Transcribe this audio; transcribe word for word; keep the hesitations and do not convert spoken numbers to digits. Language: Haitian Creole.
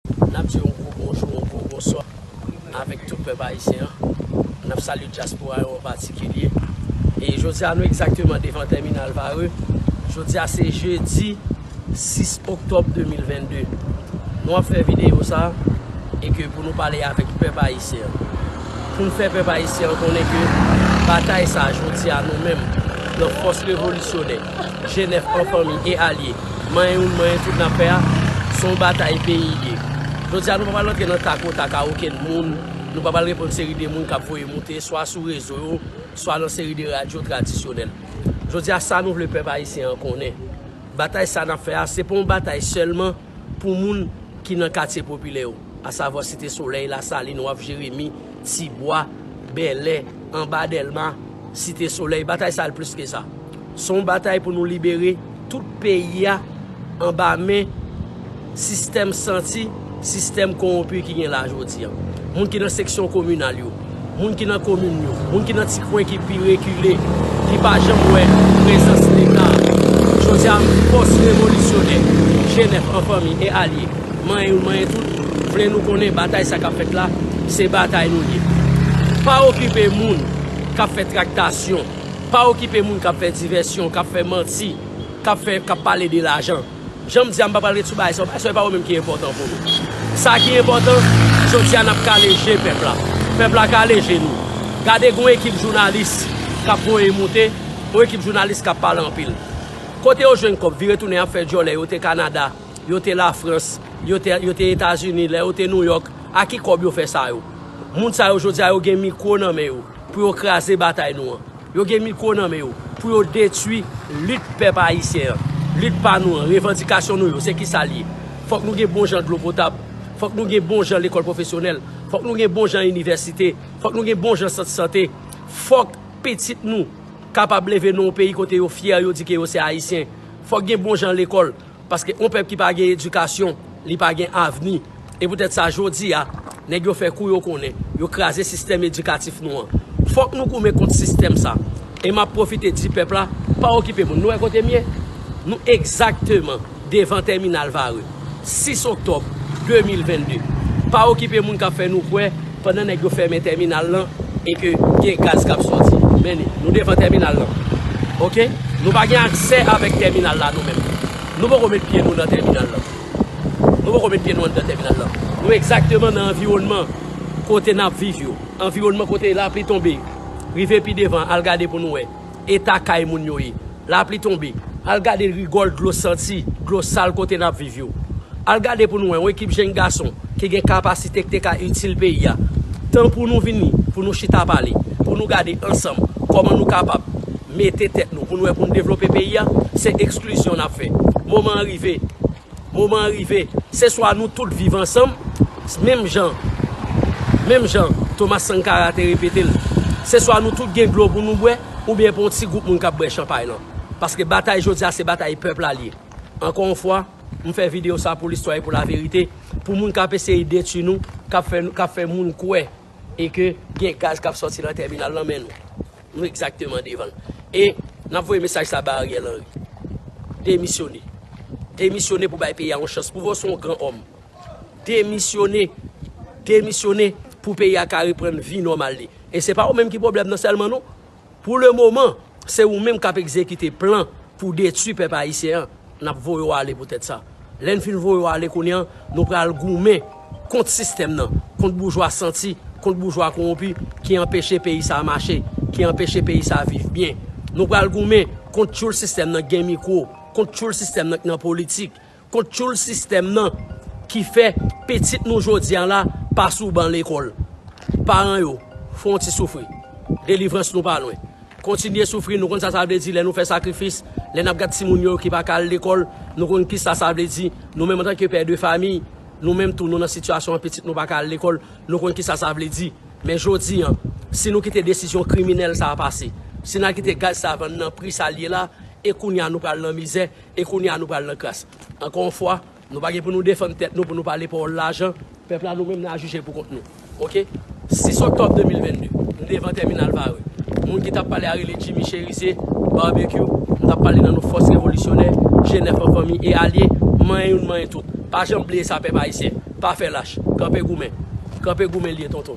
N ap di yon gwo bonjou, yon gwo bonswa avèk tout pèp ayisyen an. N ap salye dyaspora yo an patikilye. E jodi a, nou egzakteman devan tèminal Varreux. Jodi a, se jedi sis oktòb de mil vennde. Nou ap fè videyo sa a e ke pou nou pale avèk pèp ayisyen an. Pou n fè pèp ayisyen an konnen ke batay sa a, jodi a, nou menm, nan fòs revolisyonè, G nèf an fanmi e alye, manyen youn, manyen tout n ap fè a, se yon batay peyi l ye. Jodi a, nou pa pral rantre nan tak o tak a okenn moun, nou pa pral reponn seri de moun k ap voye moute, swa sou rezo yo, swa nan seri de radyo tradisyonèl. Jodi a, sa nou vle pèp ayisyen an konnen. Batay sa n ap fè a, se pa yon batay sèlman pou moun ki nan katye popilè yo, asavwa Site Solèy, Lasalin, Waf Jeremi, Tibwa, Bèlè, Anba Dèlma, Site Solèy. Batay sa al plis ke sa. Se yon batay pou nou libere tout peyi a anba men sistèm santi, sistèm kowonpi ki gen la jodi a. Moun ki nan seksyon kominal yo, moun ki nan komin yo, moun ki nan ti kwen ki pi rekile, ki pa janm wè prezans Leta. Jodi a, fòs revolisyonè, G nèf an fanmi e alye, manyen youn, manyen tout, vle nou konnen batay sa k ap fèt la, se batay nou ye. Pa okipe moun k ap fè traktasyon, pa okipe moun k ap fè divèsyon, k ap fè manti, k ap fè, k ap pale de lajan. Jan m di a, m pa pral ret sou bagay sa yo, bagay sa yo pa yo menm ki enpòtan pou nou. Sa ki enpòtan, jodi a n ap kale je pèp la. Pèp la kale je nou. Gade gon ekip jounalis k ap voye moute, yon ekip jounalis k ap pale anpil. Kote yo jwenn kòb, vire tounen ap fè djòlè, yo te Kanada, yo te Lafrans, yo te, yo te Etazini, lè yo te Nouyòk, a ki kòb yo fè sa yo? Moun sa yo jodi a yo gen mikwo nan men yo pou yo kraze batay nou an. Yo gen mikwo nan men yo pou yo detwi lit pèp ayisyen an, lit pa nou an, revandikasyon nou yo, se kisa l ye? Fòk nou gen bon jan dlo potab, fòk nou gen bon jan lekòl pwofesyonèl, fòk nou gen bon jan inivèsite, fòk nou gen bon jan sant sante, fòk pitit nou kapab leve nan yon peyi kote yo fyè, yo di ke yo se ayisyen. Fòk gen bon jan lekòl, paske yon pèp ki pa gen edikasyon, li pa gen avni. E poutèt sa, jodi a, nèg yo fè kou yo konnen, yo kraze sistèm edikatif nou an. Fòk nou goumen kont sistèm sa. E m ap pwofite di pèp la, pa okipe moun. Nou wè kote m ye? Nou egzakteman devan tèminal Varreux, sis oktòb de mil vennde. Pa okipe moun k ap fè nou kwè pandan nèg yo fèmen tèminal lan e ke gen gaz k ap sòti. Men ni, nou devan tèminal lan. Oke? Nou pa gen aksè avèk tèminal la nou menm. Nou poko met pye nou nan tèminal lan. Nou poko met pye nou anndan tèminal lan. Nou egzakteman nan anviwònman kote n ap viv yo. Anviwònman kote lapli tonbe. Rive pi devan, al gade pou nou wè eta kay moun yo ye. Lapli tonbe. Al gade rigòl dlo santi, dlo sal kote n ap viv yo. Al gade pou nou wè yon ekip jenn gason ki gen kapasite ki te ka itil peyi a. Tan pou nou vini, pou nou chita pale, pou nou gade ansanm kòman nou kapab mete tèt nou, pou nou wè pou nou devlope peyi a, se eksklizyon n ap fè. Moman an rive. Moman an rive. Se swa nou tout viv ansanm, menm jan, menm jan Thomas Sankara te repete l, se swa nou tout gen dlo pou nou bwè, oubyen pou yon ti gwoup moun k ap bwè chanpay lan. Paske batay jodi a, se batay pèp la l ye. Ankò yon fwa, m fè videyo sa pou listwa e pou laverite, pou moun k ap eseye detwi nou, k ap fè, k ap fè moun kwè e ke gen gaz k ap sòti nan tèminal lan, men nou, nou egzakteman devan l. E n ap voye mesaj sa ba Ariel Henry. Demisyone. Demisyone pou bay peyi a yon chans. Pou w se yon gran òm. Demisyone. Demisyone pou peyi a ka reprann vi nòmal li. E se pa ou menm ki pwoblèm nan sèlman non. Pou le moman, se ou menm k ap egzekite plan pou detwi pèp ayisyen an. N ap voye w ale poutèt sa. Lè n fin voye w ale kounye a, nou pral goumen kont sistèm nan, kont boujwa santi, kont boujwa kowonpi ki anpeche peyi sa a mache, ki anpeche peyi sa a viv byen. Nou pral goumen kont tchoul sistèm nan ki gen mikwo, kont tchoul sistèm nan ki nan politik, kont tchoul sistèm nan ki fè pitit nou jodi a la pa sou ban lekòl. Paran yo, fè yon ti soufri. Delivrans nou pa lwen. Kontinye soufri, nou konn sa sa vle di lè nou fè sakrifis, lè n ap gad timoun yo ki pa ka al lekòl, nou konn kisa sa vle di. Nou menm antanke pè de famiy, nou menm tou nou nan sitiyasyon an pitit nou pa ka al lekòl, nou konn kisa sa vle di. Men jodi a, si nou kite desizyon kriminèl sa a pase, si n al kite gaz sa a vann nan pri sa l ye la, e kounye a nou pral nan mizè, e kounye a nou pral nan kras. Ankò yon fwa, nou pa gen pou nou defann tèt nou, pou nou pale pawòl lajan. Pèp la, nou menm, n a jije pou kont nou. Oke? Sis oktòb de mil vennde, m devan tèminal Varreux. Moun ki t ap pale a rele Jimmy Chérizier, Barbecue, m t ap pale nan non fòs revolisyonè, G nèf an fanmi e alye, manyen youn, manyen tout. Pa janm bliye sa, pèp ayisyen. Pa fè lach. Kanpe goumen. Kanpe goumen l ye, tonton.